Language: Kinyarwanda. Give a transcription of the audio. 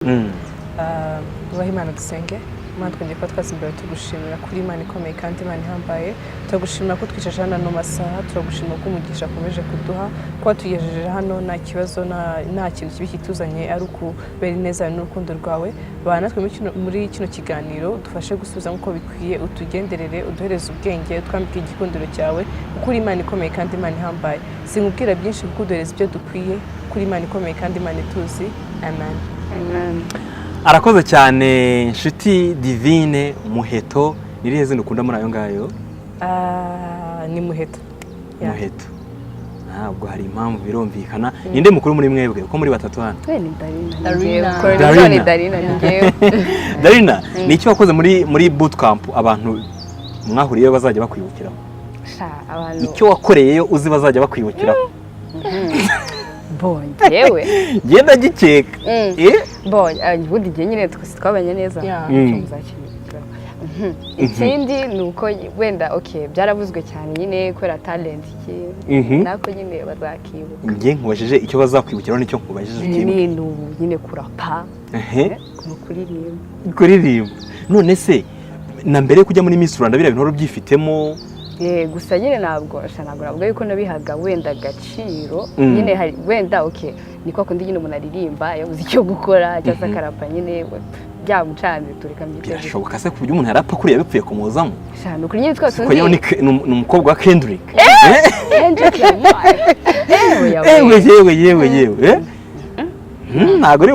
Wubahe Imana, dusenge. Imana, twongeye kuba twaza imbere, tugushimira kuri Imana ikomeye kandi Imana ihambaye. Turagushimira ko twicaje hano ano masaha, turagushimira ko umugisha akomeje kuduha, kuba tugejeje hano nta kibazo, nta kintu kibi kituzanye, ari ukubera ineza yawe n'urukundo rwawe. Bana natwe muri kino kiganiro, dufashe gusubiza nk'uko bikwiye, utugenderere, uduhereze ubwenge, utwambike igikundiro cyawe, kuko uri Imana ikomeye kandi Imana ihambaye. Sinkubwira byinshi kuko uduhereza ibyo dukwiye, kuko uri Imana ikomeye kandi Imana ituzi. Amen. Amen. Arakoze cyane Nshuti Divine. Muheto, ni irihe zina ukunda muri ayo ngayo? Ah, ni Muheto. Yeah. Muheto, ntabwo hari impamvu, birumvikana. Ninde mukuru muri mwebwe uko muri batatu hano? We ni Darina. Darina. Ni Darina. Ni Darina, ni njyewe. Darina, ni icyo wakoze muri bootcamp abantu mwahuriyeyo bazajya bakwibukiraho? Sha, abantu Icyo wakoreyeyo uzi bazajya bakwibukiraho? Bon, njyewe Ngenda gikeka. Eh? Bon, ubundi igihe nyine twese twabanye neza. Icyo muzakinyibukiraho. Ikindi ni uko wenda, okay, byaravuzwe cyane nyine kubera talent iki, nako nyine bazakibuka. Njye nkubajije icyo bazakwibukiraho, nicyo nkubajije kimwe. Ni ubu nyine kurapa, ni ukuririmba. Kuririmba. None se na mbere yo kujya muri Miss Rwanda biriya bintu wari ubyifitemo? Gusa nyine ntabwo, sha, ntabwo navuga yuko nabihaga wenda agaciro. Nyine hari wenda, okay, ni kwa kundi nyine umuntu aririmba yabuze icyo gukora, cyangwa se akarapa nyine byamucanze, tureka mbyite. Birashoboka se ku buryo umuntu yarapa kuriya bipfuye kumuzamo? Sha, ni ukuri nyine twese. Ko yewe ni umukobwa wa Kendrick. Kendrick Lamar. Yewe. Yewe, yewe, yewe, yewe. Eh? Ntabwo ari